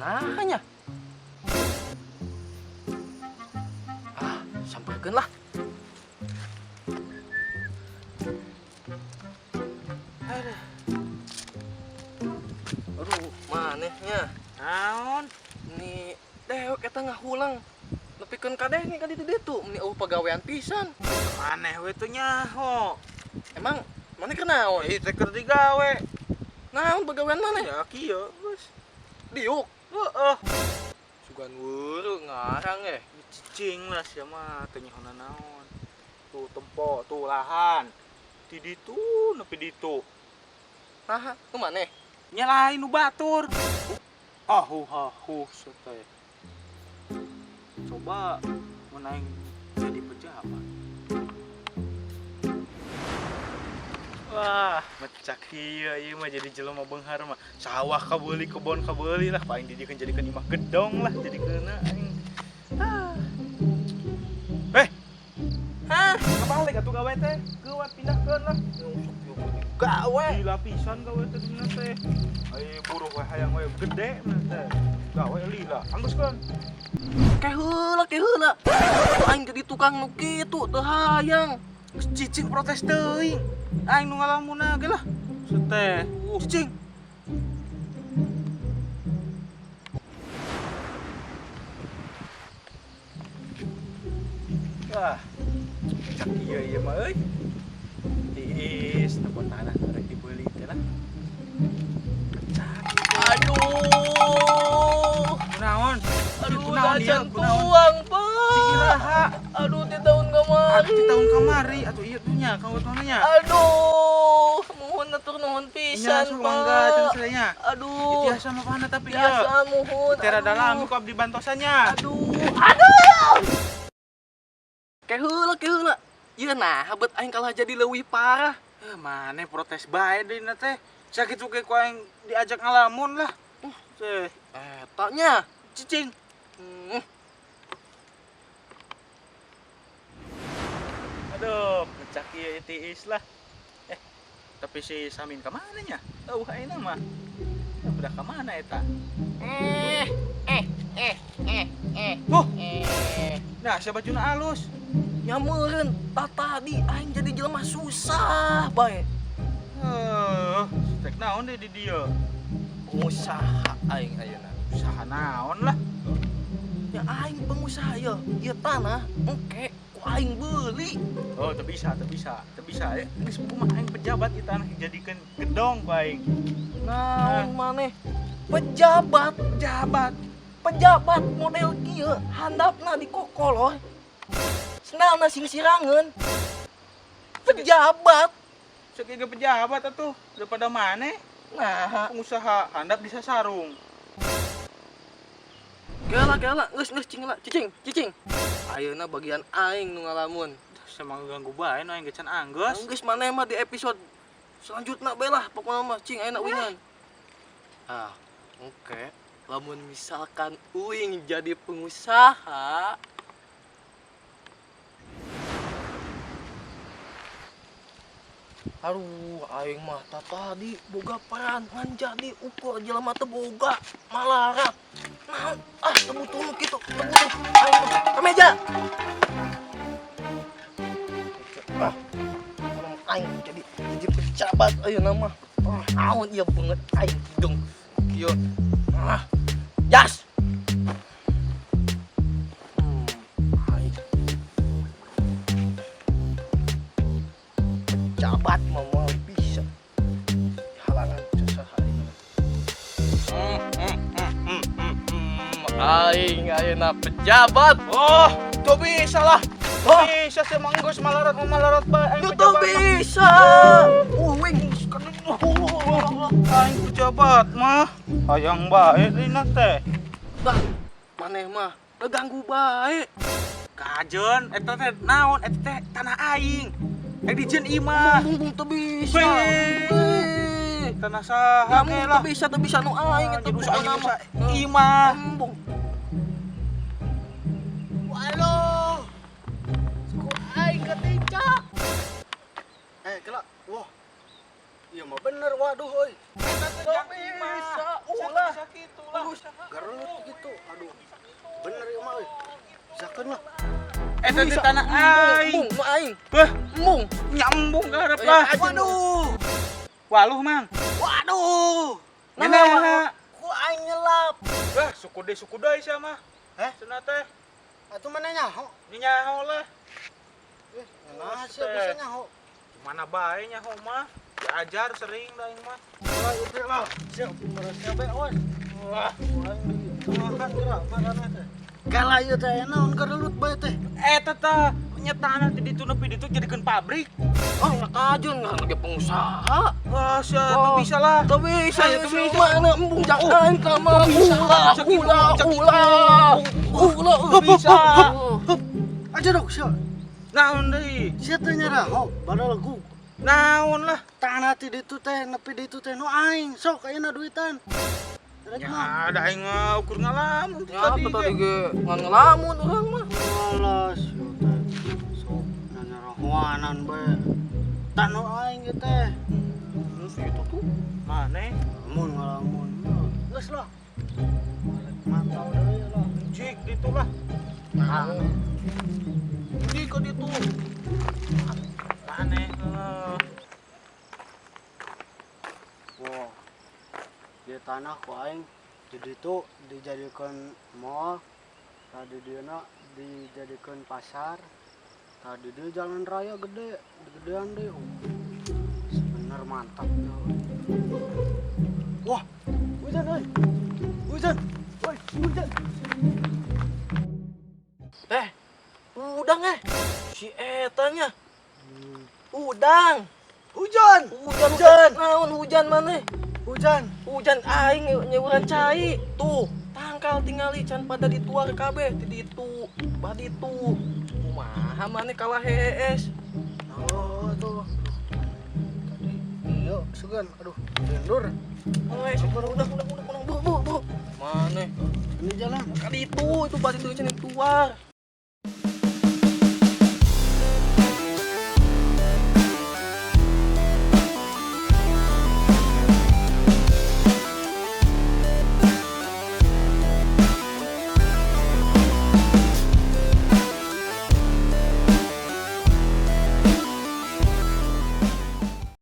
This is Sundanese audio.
Nah nya. Ah, samperkeun lah. Aduh. Aduh, manehnya. Naon? Ni dewek eta ngahulang. Nepikeun ka denge ka ditu ditu, meni euweuh pagawean pisan. Maneh we teu nyaho. Emang maneh keur naon? Ieu teh keur digawe. Naon pagawean maneh? Ya kieu geus. Diuk. Heeh. Sugan weureu ngarang eh. Cicing lah sia mah teu nyaho naon. Tuh tempo, tuh lahan. Ti ditu nepi ditu. Naha, nu maneh? Nya lain nu batur. Ahu hahu teh. Coba mun aing jadi pejabat. Wah, mecak ieu ieu mah jadi jelema beunghar mah. Sawah kabeuli, kebon kabeuli lah, paling dijieun jadikeun imah gedong lah jadikeunna aing. Ah. Eh, Hah? kabalik atuh gawe teh. Keuat pindahkeun lah. Gawe. Gila pisan gawe teh dina teh. Ai buruh we hayang we gede mah teh. Gawe lila, anggeuskeun. Ke heula, ke heula. Aing jadi tukang nu kitu teu hayang. Geus cicing protes teuing. Aing nu ngalamunna ge lah. Seteh. Cicing. Wah, cak ieu ieu mah euy. Tiis, tempat tanah rek dibeli teh lah. Cak. Aduh. Kunaon? Aduh, Kunaon ieu? dacan Kunaon? tuang, Pak. Iraha. Aduh, di tahun kamari. Aduh, di tahun kamari atuh ieu tuh nya kawat mana nya? Aduh, muhun atur nuhun Nya pisan, sok mangga Pak. cenah nya. Aduh. Biasa mah mana tapi ieu. Biasa muhun. Tera Aduh. dalam ku abdi bantosannya. Aduh, aduh. Ke heula, ke heula. Ieu nah, bet aing kalah jadi leuwih parah. Eh, maneh protes bae deui teh. Sakitu ge ku aing diajak ngalamun lah. Teh, Eta nya. cicing. Aduh, ngecak ieu tiis lah. Eh, tapi si Samin ka mana nya? Eueuh ayeuna mah. Eh, udah ka mana eta? Eh, eh, eh, eh, eh. Oh, Eh. nah siapa bajuna alus? Nya meureun, tadi aing jadi jelema susah bae. Eh, stek naon deui di dieu? Pengusaha aing ayeuna. Usaha naon lah. Ya aing pengusaha ya, ieu tanah engke ku aing beuli. Oh, teu bisa, teu bisa, teu bisa ya. Geus kumaha aing pejabat ieu tanah dijadikeun gedong ku aing. Naon maneh? Pejabat, Pejabat. pejabat model kieu handapna dikokoloh. Sendalna singsirangeun. Pejabat. Cek ge pejabat atuh daripada maneh Nah, pengusaha handap bisa sarung. kela kela geus geus cing lah, cicing, cicing. Ayeuna bagian aing nu ngalamun. Sama ganggu bae nu aing ge can anggeus. Geus maneh mah di episode selanjutnya bae lah pokoknya mah cing ayeuna uingan. Ah, oke. Lamun misalkan uing jadi pengusaha, aduh, aing mah tadi boga peran ngan jadi ukur jelema teu boga malarat. Naon? Ah, teu butuh nu kitu, teu butuh. Aing mah ke meja. Ah, aing jadi pejabat ayeuna mah. Ah, naon ieu beungeut aing hidung. Kieu. Ah, jas. Aing. Pejabat mah moal bisa halangan usaha aing. Aing ayeuna pejabat. Oh, tuh bisa lah. Oh. Bisa sih manggus malarat mau malarat bae aing Lu pejabat tuh mah. bisa. Uing. Aing pejabat mah hayang bae dina teh. Bah, maneh mah ngeganggu bae. Kajeun eta teh naon eta teh tanah aing. Aing dijieun imah. Bung bung teu bisa. Weh. Weh. Tanah saha Kamu ge teu lah. bisa teu bisa nu aing eta Jadi usaha pokona mah. imah. Embung. Waduh. Suku aing ketincak. Eh, kela. Wah. Iya mah bener waduh euy. Teu bisa ulah. Bisa kitu lah. Gerung Waduh. Bener ieu mah euy. Bisakeun lah. Eta di tanah aing. Embung, nu aing. Hah, Embung. nyambung ka hareup lah. Waduh. Waluh, Mang. Waduh. Nah, Ku aing nyelap. Wah, suku deui sia mah. Heh? Cenah teh. Atuh mana nyaho? Nyaho lah. Eh, nah sia bisa nyaho. Mana bae nyaho mah. Diajar sering da aing mah. Wah, itu lah. Siap, merasa bae awas. Wah, Aing di tengahan geura marana teh. Kala ieu teh naon karelut bae teh. Eta tah nya tanah ti ditu nepi ditu jadikeun pabrik. Oh, ngakajun ngaran ge pengusaha. Wah, sia teu bisa lah. Teu bisa, Ayo, teu teu bisa. Mana embung jangan ka mah. Ulah, ulah, ulah. Ulah, Teu bisa. Aja dok sia. Naon deui? Sia teh nyaraho badal gu. Naon lah. Tanah ti ditu teh nepi ditu teh nu aing sok ayeuna duitan. Rek mah. Ya, da aing mah ukur ngalamun ti Ya, tadi tadi ge. ge ngan ngelamun urang mah. Alah sia teh. Sok nanyarahoanan bae. Tanah aing ieu teh. Terus itu tuh. Maneh Ngalamun ngalamun. Geus lah. Mantau deui lah. jik ditu lah. Jik ka ditu. Maneh heuh. Wah. Di tanah ku aing di ditu dijadikan mall, tadi dieuna dijadikan pasar, tadi di jalan raya gede, gedean deh. Sebener mantap tuh. Wah, hujan euy. Hujan. Woi, hujan. Eh, udang eh. Si etanya. Udang. Hujan. Hujan, hujan. Naon hujan maneh? Hujan. Hujan aing nyeuran cai. Tuh, tangkal tingali can pada dituar kabeh ti ditu, baditu. Kumaha maneh kalah hees. Oh, tuh. Tadi iya, sugan. Aduh, tidur. Wes, udah udah udah udah buru buru buru. Maneh Ini jalan. ka ditu, itu baditu can dituar.